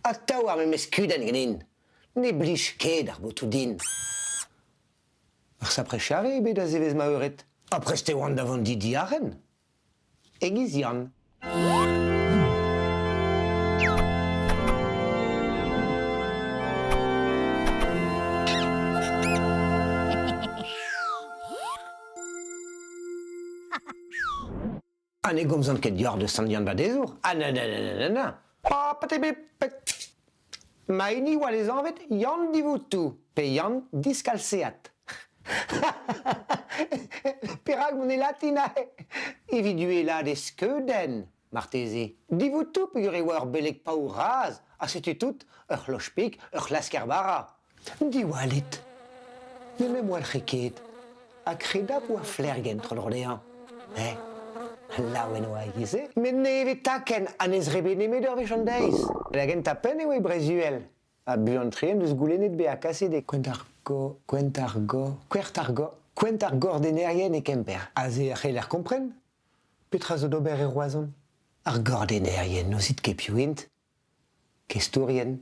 Atav ar memes kudenn ganin. Ne blij ket ar botoù din. Ur sapre charre eo bet da zevezh ma eured. Ha prest e oan da vont di diarc'hen. E-giz Yann. Ha ne gomzan ket deoc'h deus Sant Yann-Vadezour. Ah na na na na na na. Ma hini oa lesanvet Yann Divoutou pe Yann Diskalseat. Perak mont e latin aze? Evit uhelaat e skeudenn, marteze. Divoutou peogwir e oa ur beleg paour-razh ha setu tout, ur c'hloch-pig, ur c'hlasker-bara. Diwallit, n'en em walc'hi ket ha kredabl oa flergenn tro-dro dezhañ. Eh, laouen oa e-giz-se. Met ne eve takenn ha ne zrebe nemet ur wech an deiz. Da gentañ-penn e oa e Breizh-Uhel. Ha buan-tre en deus goulennet bezañ kaset e Kouent-ar-Go, Kouent-ar-Go, Kouert-ar-Go, Kouent ar Gordennerien e Kemper. Aze e c'heller kompren petra zo d'ober e Roazhon. Ar gordennerien n'ouzit ket piv int. Kestourien,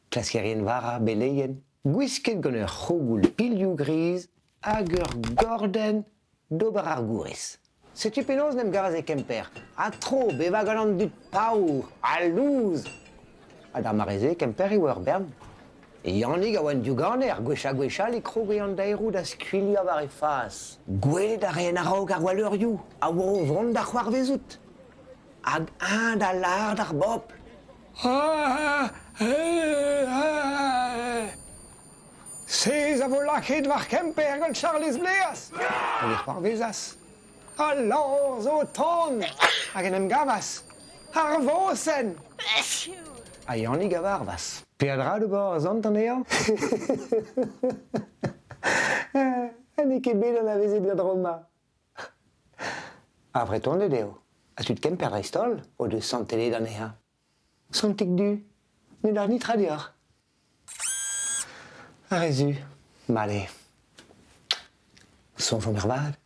klaskerien vara, beleien, gwisket gant ur c'hougoul pilhoù griz hag ur gordenn d'ober ar gouriz. Setu penaos 'n em gavas e Kemper, ha tro bevañ gant an dud paour ha lous. Ha d'ar mare-se, Kemper e oa ur bern. Yannig a oa un diouganer, gwech-ha-gwech all e kroge an daeroù da skuilhañ war e fas. Gwelet a raen a-raok ar gwalleurioù a oa o vont da c'hoarvezout. Hag eñ da lâr d'ar bobl. Sez a vo lakaet war Kemper gant Charlez Bleaz. Hag e c'hoarvezas. Al lañs zo o tont hag en em gavas. Ar vosenn! Ha Yannig a varvas. Peadra d'ober sant anezhañ? Ha n'eo ket bet anavezet gant Roma. Ar Vretoned eo, ha tud Kemper dreist-holl, o deus santellet anezhañ. Santig Du, ne lâr netra deoc'h. Ar re zu, mat eo. Soñjomp ervat.